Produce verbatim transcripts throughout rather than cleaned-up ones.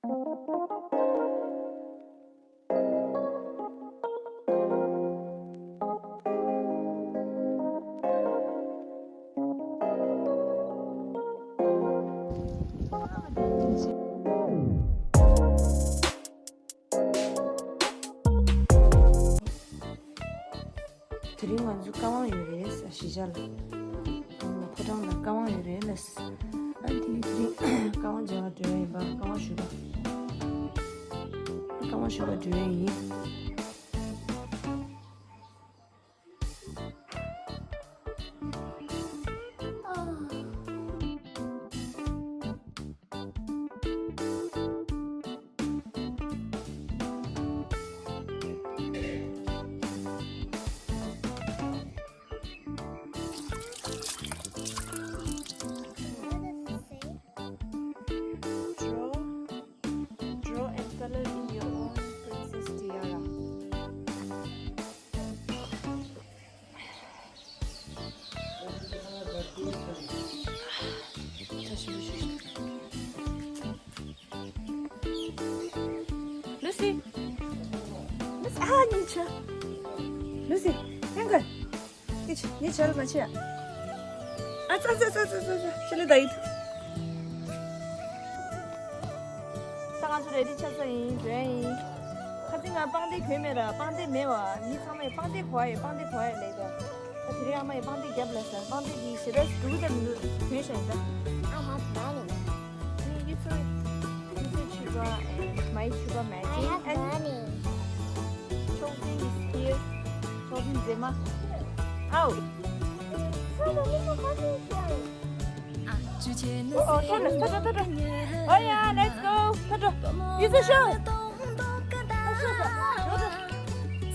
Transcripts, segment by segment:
དེ་རིང་ང་ཚོ་ཀ་ཝང་ཡོད་རེད་ས་གཞིས་ཆགས་ལ། ཨ་ནི་ཕོ་བྲང་ལ་ཀ་ཝང་ཡོད་རེད་ལ། ཨ་དེ་དེ་རིང་ཀ་ཝང་མཇལ་བ་འགྲོ་ཡ་ཡིན་པ། ཀ་ཝང་ཞུ་བ། ཀ་ཝང་ཞུ་བ་འགྲོ་ཡ་ཡིན། Draw, draw and color in your own Princess Tiara. Lucy. Lucy. ཨ་ནི་ཆ། Lucy. ཡང་ག་ཨིཆ། ནི་ཆ་ལ་མ་ཆ། ཨ་ཙ་ཙ་ཙ་ཙ་ཙ་ཙ། ཤ་ལེ་ད་ཡིད། ད་ང་ཚོ་རེ་ཌི་ཆགས་ཚར་ཡིན། འགྲོ་ཡ་ཡིན། ཁ་སང་ང་པང་གདན་གྱོན་མེད་ར། པང་གདན་མེད་བ། མི་ཚང་མས་པང་གདན་གོ་ཡ་ཡོད། པང་གདན་གོ་ཡ་ཡོད་ལབ་ཡོད། ད་དེ་རིང་ཨ་མ་ཡིས་པང་གདན་བརྒྱབ་ལབ་ས། པང་གདན་གྱི་ཞེ་དྲག་སྡུག་ཙམ་གྱོན་བཞག་ཡིན་ད། I have money. Yuzu, Yuzu Chuba and my Chuba matching. I have and money. Chongqing is here. Chongqing Zema. Ow. Oh, oh, ཐོ་འགྲོ། ཐོ་འགྲོ། ཐོ་འགྲོ། Oh yeah, let's go. ཐོ་འགྲོ། Yuzu show. Oh, show, show. ཐོ་འགྲོ།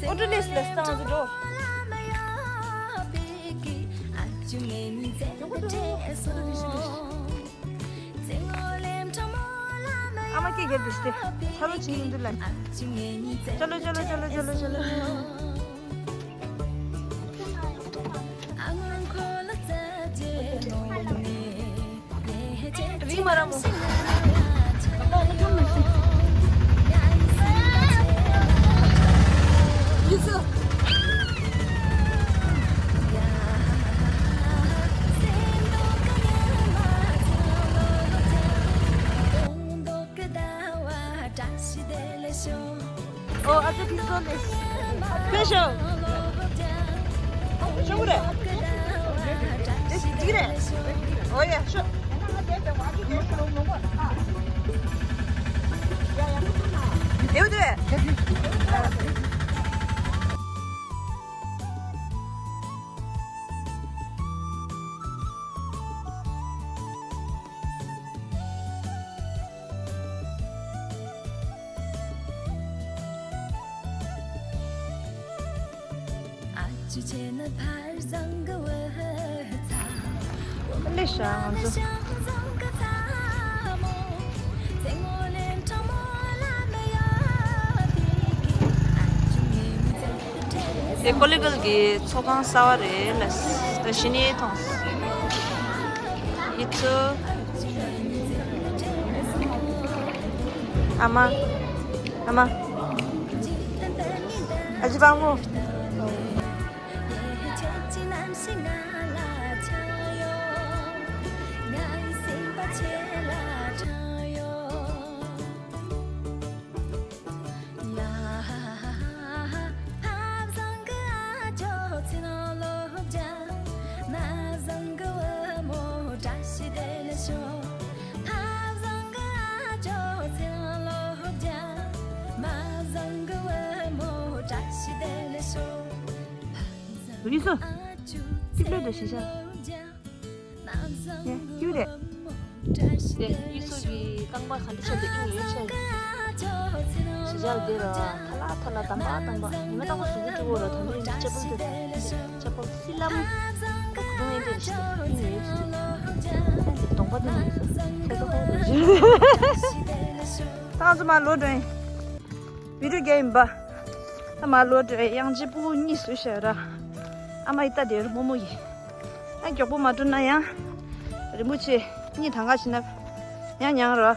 ཨོ་ཏོ་ལེས་ལེས་བཏང་ཟེར་འགྲོ། ཨ་མ་སྐད་རྒྱབ་དེ་ཤི་སྟེ། ཆ་ལོ་ཆིང་འདི་ལ། ཅ་ལོ་ཅ་ལོ་ཅ་ལོ་ཅ་ལོ་ཅ་ལོ། རིང་མ་ར་མོ། ཡུ་ཚུ། ཨོ། ཨ་ཅོ་ཕི་སོ་ལེ། ཕེ་ཤོ། ཤོ་གུ་རེ། ཨེ་འགྲིག་རེད། ཨོ་ཡ་ཤོ། དེའུ་དེ། ལེ་ཤ་ང་ཚོ། དེ་ཀོ་ལི་གལ་གྱི་ཚོགས་ཁང་གསར་བ་རེད་ལ། ད་གཞི་ནས་མཐོང་། ཡུ་ཚུ། ཨ་མ། ཨ་མ། ཨ་ཅེ་པང་མོ། ཡུ་ཚུ། ཅིག་ལོས་དོ་ཤི་ཤ། ཡ། ཡུ་རེད། དེ་ཡུ་ཚུ་གི་རྐང་པ་ག་འདྲ་ཆགས་འདུག་ཨིན་ཡོད་ཆགས། ཤི་ཤ་དེ་ར་ཐ་ལ་ཐ་ལ་དམ་པ་དམ་པ། ཉི་མ་རྟག་པར་གཟུགས་པོ་བཀྲུ་དགོས་ར། ད་ནི་ཅ་པལ་དེ། ཅ་པལ་སི་ལམ། ཁུ་རུང་ཨེ་འདྲ་ཞིག་ཨིན་ཡོད་ཆགས། གདོང་པ་དེ་ནི་ཚོ་ཚོ་ཧོ་རེད། ད་ང་ཚོ་མར་ལོག་འགྲོ་ཡིན། བི་ཌིའོ་རྒྱག་ཡིན་པ། ད་མར་ལོག་འགྲོ་ཡིན། དབྱངས་ཅན་སྤུ་གུ་གཉིས་བཟོས་བཞག་ར། ཨ་མ་ཡི་ལྟ་དེར་རྨོ་མོ་ཡི། ཨ་མགྱོགས་པོ་མ་འགྲོ་ན་ཡང་། རིན་པོ་ཆེ་གཉིད་ཐང་ག་བྱེད་ན། ཡང་མྱངས་ར།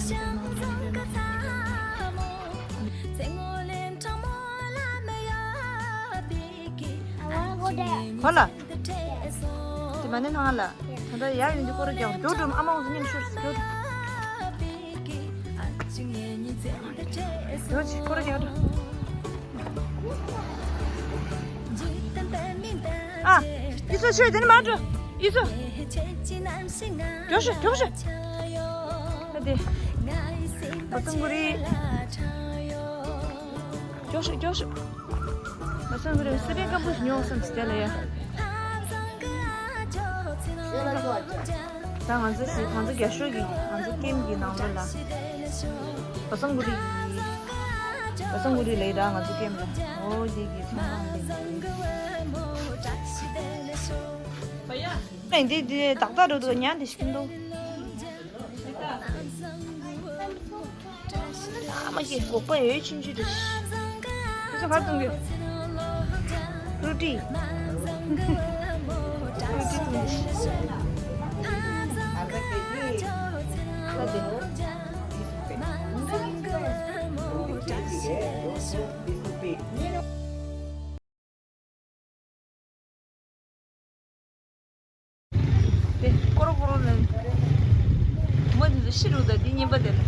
ཧོ་ལ། དེ་མ་ནི་ནང་ལ། ད་ལྟ་ཡར་ཡོང་དུས་སྐོར་ར་རྒྱག་འགྲོ་འགྲོ་ཨ་མ་འོང་ཚོ་མཉམ་ཤོར་འགྲོ་འགྲོ། འགྲོ་ཅིག་སྐོར་ར་རྒྱག་འགྲོ། ཨ། ཨི་སོ་ཆོས་དེ་ནི་མ་འགྲོ། ཨི་སོ། མགྱོགས་ཤོག་མགྱོགས་ཤོག་ཨ་དེ། བ་ཚང་གུ་རི། མགྱོགས་ཤོག་མགྱོགས་ཤོག་བ་ཚང་གུ་རི་སེ་པན་སྐམ་པོ་ཞིག་ཉོ་བསམ་ཟེར་ལ་ཡ། ད་ང་ཚོ་ཞིག་ང་ཚོ་རྒྱ་ཤོད་ཀྱི་ང་ཚོ་ཀེམ་གྱི་ནང་ལོགས་ལ། བ་ཚང་གུ་རི། བ་ཚང་གུ་རི་ལས་ད་ང་ཚོ་ཀེམ་ལ། འོ་དེ་གི་ཚང་མ་ལས། འདི་འདི་ཏག་ཏག་འགྲོ་འདུག་ཉ་འདི་ཤི་འདུག་ཨ་མ་ཞིག་སྒོག་པ་ཡོད་ཆུང་ཆུང་འདྲ་ཞིག་ཁྱོད་ཚོ་ག་རེ་བཏུང་གི་རུ་ཏི། རུ་ཏི་བཏུང་གི་ད་དེ། དེ་ཀོ་རོ་ཀོ་རོ་ལ། མོ་དེ་ཚོ་ཤི་རུ་ད་འདི་རྔན་པ་དེ་ལ།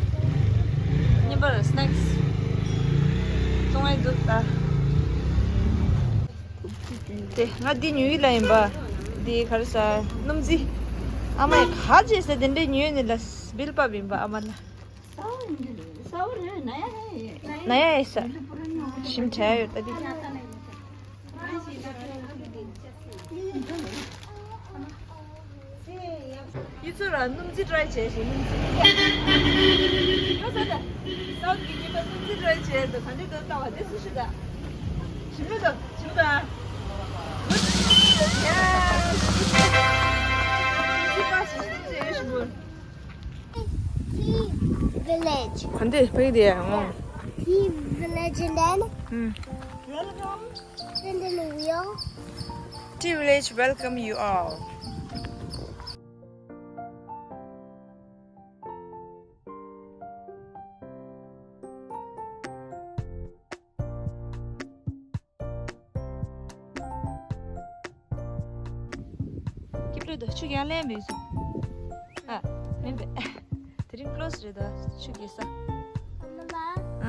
རྔན་པ་ལ་སི་ནེག་སི་བཙོང་ཡ་འདུག་ད། དེ་ང་འདི་ཉོ་ཡི་ལ་ཡིན་པ། འདི་ག་རེ་ཟ་སྣུམ་རྩི། ཨ་མ་ཡི་ག་བྱས་ཟེར་དེ་འདྲས་ཉོས་ནི་ལ་བིལ་པ་བིན་པ་ཨ་མ་ལ། ན་ཡ་ཡི་ས། ཞིམ་དྲགས་ཡོད་ད་འདི། ཡི་ཚོ་ར་སྣུམ་རྩི་ཀྲའི་བྱས་ཤིང་སྣུམ་རྩི། ཡོད་ས་ད། སའུ་ཐི་གི་ཉིན་པ་སྣུམ་རྩི་ཀྲའི་བྱས་ད་ག་འདྲ་འདུག་ལྟ་བ་དེ་སུ་ཞིག་ད། ཞིམ་མོ་འདུག་ཞིམ་མོ་ད། སྣུམ་རྩི་པ་ཞིམ་ཞིམ་བྱས་ཡོད་ཞིམ་པོ། Tea village. ག་འདི་ཕ་གི་དེ་ཡང་ངོ་། Tea village and then ཧུམ། Welcome. And then we all. Tea village welcome you all. སྐྱིད་པོ་རེད་དོ། ཆུ་ཡང་ལེན་མེད་སོང་། ཨ། མིན་པས། དེ་རིང་ཀློ་སི་རེད་དོ། ཆུ་རྒྱས་ས། Mama, ཨ།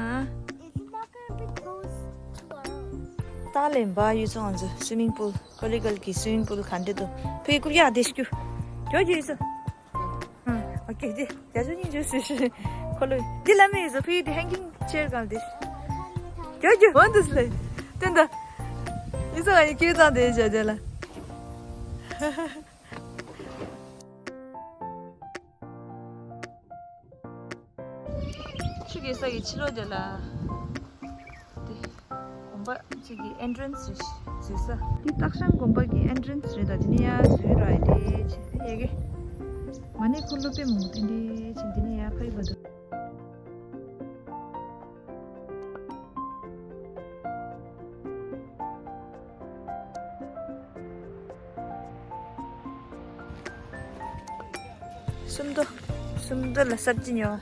Is it not gonna be closed tomorrow? ད་ལེན་པ་ཡོད་སོང་ང་ཚོ་སུའི་མིང་པུལ། ཀོ་ལི་གལ་གྱི་སུའི་མིང་པུལ་ག་འདྲ་འདུག་ཕ་གི་ཀུ་ཡ་དེ་ཤི་ཀྱུ། ཀྱོ་ཀྱོ་ཡོད་སོང་། ཨ། ཨོ་ཀེ་དེ། རྒྱ་ཆུ་གཉིས་བརྗོད་སུ་ཤི། ཁོ་ལོ། འདི་ལ་མེད་སོང་ཕ་གི་དེ་ཧེང་གིང་ཆེར་གང་དེ། ཀྱོ་ཀྱོ་འོན་དུ་སི་ལེ། ཏན་ད། ཡོད་སོང་ང་ཡི་ཀྱོ་དང་དེ་བྱ་བྱ་ལ། དགེ་ས་ཡི་ཕྱི་ལོགས་དེ་ལ། དེ་དགོན་པ་གཅིག་གི་ཨེན་ཊི་རན་སི་རེད། འཛུལ་ས། འདི་སྟག་ཤང་དགོན་པ་གི་ཨེན་ཊི་རན་སི་རེད། ད་དེ་ནས་ཡར་འཛུལ་ར་དེ་ཕྱིན་ཡ་གི། མ་ཎི་འཁོར་ལོ་དཔེ་མང་པོ་དེ་འདྲ་ཕྱིན། དེ་ནས་ཡར་ཕ་ཡི་བར་དུ། སུམ་མདོ། སུམ་མདོ་ལ་སབ་ཇི་ཉོ།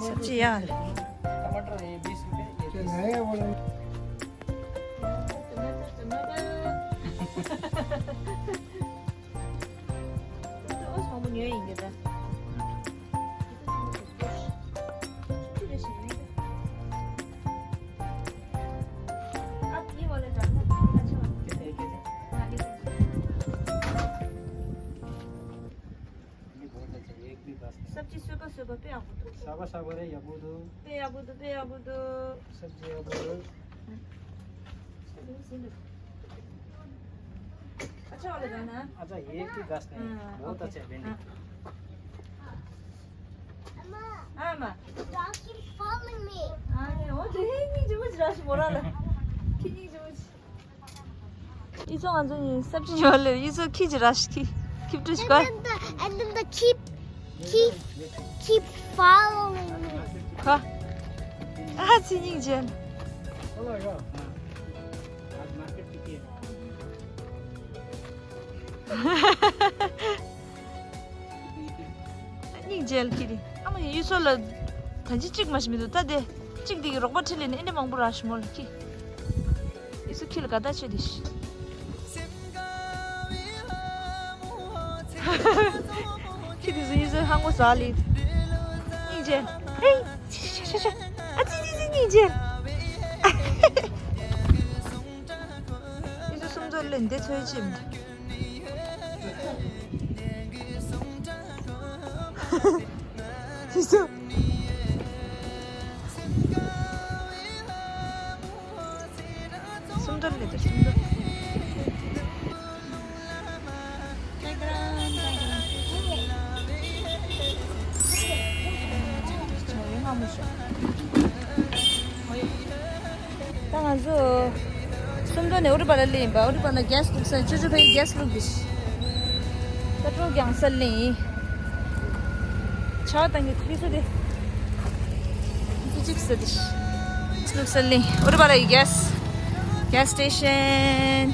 सब्जी यार। टमाटर है बीस रुपए, ये तीस। आप ये वाला डालना, अच्छा वाला। हाँ, ये। ये बहुत अच्छा, एक भी बास नहीं। सब्जी सुबह सुबह पे आपको तो। साबा साबा रे, या बुदु। पे या बुदु, पे या बुदु। सब्जी या बुदु। अच्छा वाला जाना। अच्छा, ये एक भी घास नहीं। हाँ, बहुत ओके। अच्छा है भिंडी। हाँ। हाँ, माँ। Raj is following me. हाँ, ये वो तो है नहीं, जो मुझे राशि बोला ना। ठीक नहीं, जो मुझे। ཡིད་ཚོ་ང་ཚོ་གཉིས་སབ་ཇི་ཉོ་ལེ། ཡིད་ཚོ་ཁྱི་ཅིག་ར་ཤི་ཁྱི་ཁྱི་ཕྲུག་ཤི་ག And then the, and then the keep, keep, keep following me. ཁ། ཨ་ཚི་སྙིང་རྗེ། आज मार्केट कितनी है? སྙིང་རྗེ་ཁྱི་རེད། ཨ་མ་ཡིད་ཚོ་ལ་ད་ཅི་གཅིག་མ་ཤི་མི་འདུག་ད་དེ་གཅིག་དེ་གི་རོགས་པ་ཁྲིད་ལེ་ནི་ཨེ་འདྲ་མང་པོ་ར་ཤི་མོ་ལ་ཁྱི། ཡིད་ཚོ་ཁྱི་ལ་དགའ་ད་ཆོད་དེ་ཤི། ཁྱི་དེ་ཚོ་ཡིད་ཚོ་ཧང་གོ་ཟ་ལེ། སྙིང་རྗེ། ཧེ། ཤ་ཤ་ཤ་ཤ། ཨ་ཙི་ཙི་ཙི་སྙིང་རྗེ། ཡིད་ཚོ་སུམ་མདོ་ལེན་དེ་ཚོའི་ཅིམ། ཡིད་ཚོ། སུམ་མདོ་ལེན་དེ་སུམ་མདོ། ད་ང་ཚོ་སུམ་མདོ་ནས་ཨུ་རུ་པ་ལ་སླེབས་ཡིན་པ། ཨུ་རུ་པ་ལ་གྷེ་སི་བླུགས་ས། ཅོ་ཅོ་ཕ་གིའི་གྷེ་སི་བླུགས་དེ། པེ་ཊྲོལ་རྒྱང་སར་སླེབས་ཡིན། ཆར་བ་བཏང་གི་ཁུ་ས་དེ། ཅི་ཅིག་ས་དེ། བླུགས་སར་སླེབས་ཡིན། ཨུ་རུ་པ་ལ་ཡི་གྷེ་སི། གྷེ་སི་སི་ཊེ་ཤན།